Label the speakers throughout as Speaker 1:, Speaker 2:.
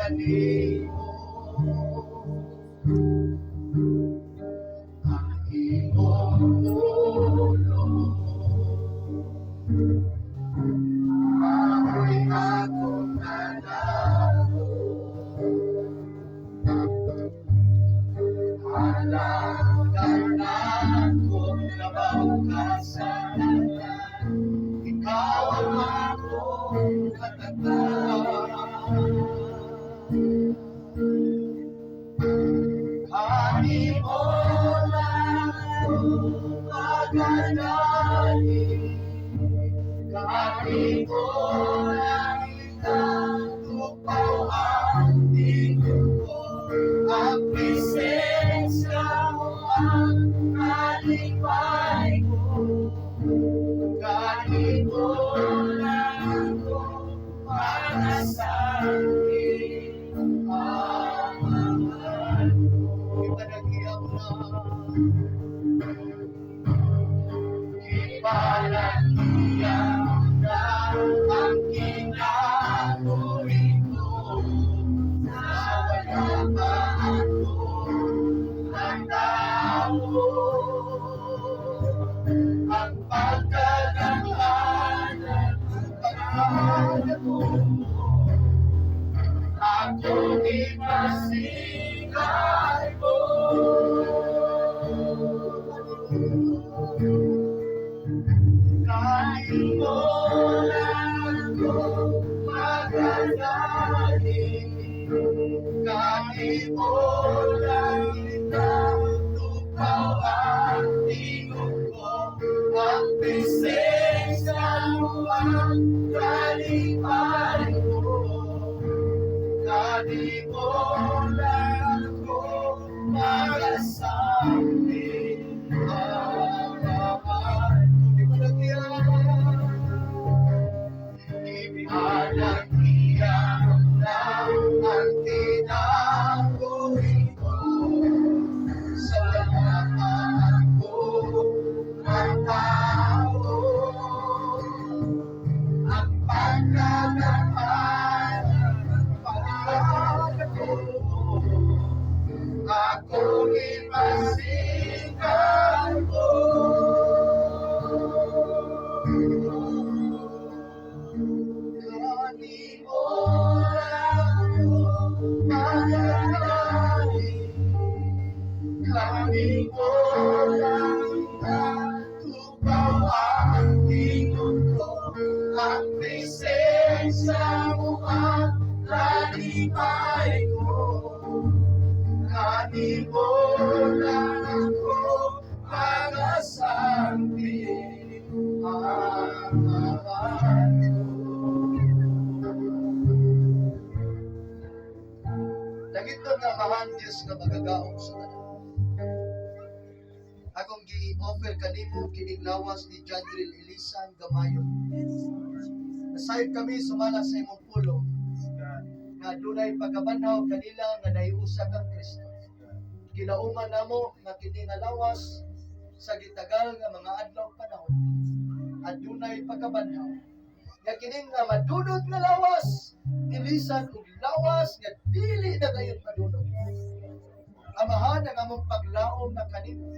Speaker 1: Kanimo. Ang imong pulong mao'y akong kadako. Alagad nako, labaw ka sa tanan. Ikaw ang akong katatag. Kanimo lang ako magadali. Kanimo lang itupaw ang tingog ko. Ang presensya mo ang kalipay ko. Kanimo lang ako magasangit. Amahan ko. Ipanagiya mo na. Ipanagiya mo na ang kinabuhi ko. Sa wala pa ako natawo. Ang pagkagamhanan, ang pagkadako, akong ipasikay mo. Kanimo lang ako magadali. Kanimo lang itupaw ang tingog ko. Ang presensya mo ang kalipay ko. Kanimo lang ako magasangit. Amahan ko. Ipanagiya. Ipanagiya mo na ang kinabuhi ko. Sa wala pa ako natawo. Ang pagkagamhanan, ang pagkadako, akong ipasikay mo. Kanimo lang ako magadali. Kanimo lang itupaw ang tingog ko. Ang presensya mo ang kalipay ko. Kanimo lang ako magasangit. Amahan ko. Langitnon nga Amahan, Diyos nga magagahom sa tanan. Akong gi-offer kanimo kining lawas ni Jandril Elisan Gamayon. Nasayod kami sumala sa imong pulong nga adunay pagkabanhaw kanila nga nahiusa kang Kristo. Gilauman namo nga kini nga lawas sa gitagal nga mga adlaw panahon adunay pagkabanhaw. Nga kining nga madunot nga lawas ilisan og lawas nga dili na gayud madunot. Amahan, ang among paglaom na kanimo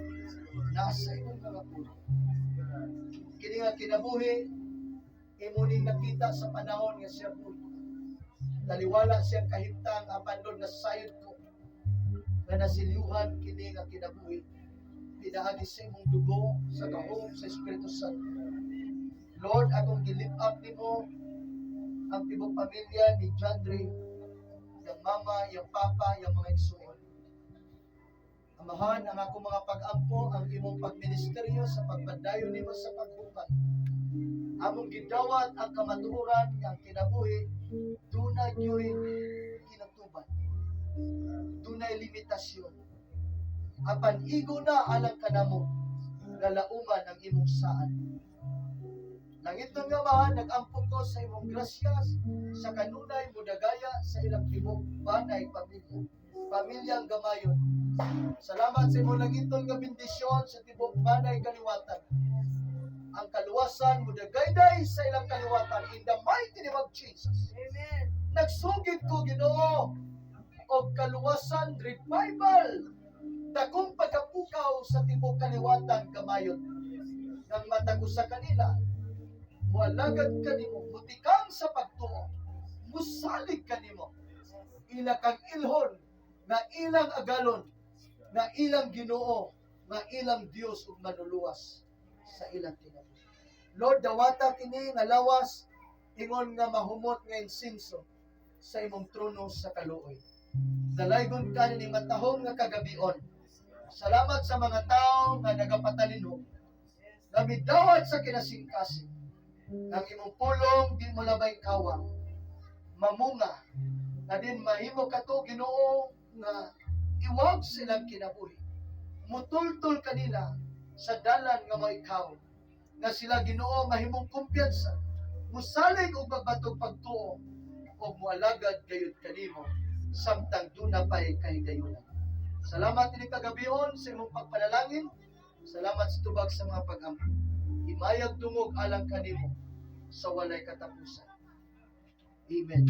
Speaker 1: nasa imong mga pulong. Kini nga kinabuhi imo ning nakita sa panahon nga siya buhi. Taliwala siyang kahimtang, apan Lord, nasayod ko nga nasilyuhan kini nga kinabuhi pinaagi sa imong dugo sa gahom sa Espiritu Santo. Lord, akong gi-lift up nimo ang tibok pamilya ni Jandre, yung mama, yung papa, yung mga igsuon. Amahan, ang akong mga pag-ampo, ang imong pagministeryo sa pagpadayon nimo sa paghupay. Among gidawat ang kamatuoran nga ang kinabuhi dunay gyoy kinutuban. Dunay limitasyon. Apan igo na alang kanamo nga lauman ang imong saad. Langitnon nga Amahan, nag-ampo ko sa imong grasyas sa kanunay mudagaya sa ilang tibok banay pamilya. Pamilyang Gamayon. Salamat sa imong langiton nga bendisyon sa tibok banay kaliwatan. Ang kaluwasan mudagayday sa ilang kaliwatan in the mighty name of Jesus.
Speaker 2: Amen.
Speaker 1: Nagsugid ko, Ginoo, og kaluwasan, revival, dakong pagkapukaw sa tibok kaliwatan Kamayon. Nang matag usa kanila, mualagad kanimo, mutikang sa pagtuo, musalig kanimo. Ila kang ilhon, nga ilang agalon, nga ilang Ginoo, nga ilang Dios ug manluluwas sa ilang kinabuhi. Lord, dawata kini nga lawas ingon nga mahumot nga insenso sa imong trono sa kaluoy. Dalaygon ka ni matahom nga kagabion. Salamat sa mga tao nga nagapatalinhog, nga midawat sa kinasingkasing. Ang imong pulong di mo labay kawang. Mamunga na din mahimo kato, Ginoo, nga iwag silang kinabuhi. Mutultol kanila sa dalan nga mo ikaw. Nga sila, Ginoo, mahimong kumpiyansa. Musalig og magbatog pagtuo og mualagad gayud kanimo samtang duna pay kahigayunan. Salamat ini kagabion sa imong pagpanalangin. Salamat sa tubag sa mga pag-ampo. Himayag dungog alang kanimo sa walay katapusan. Amen.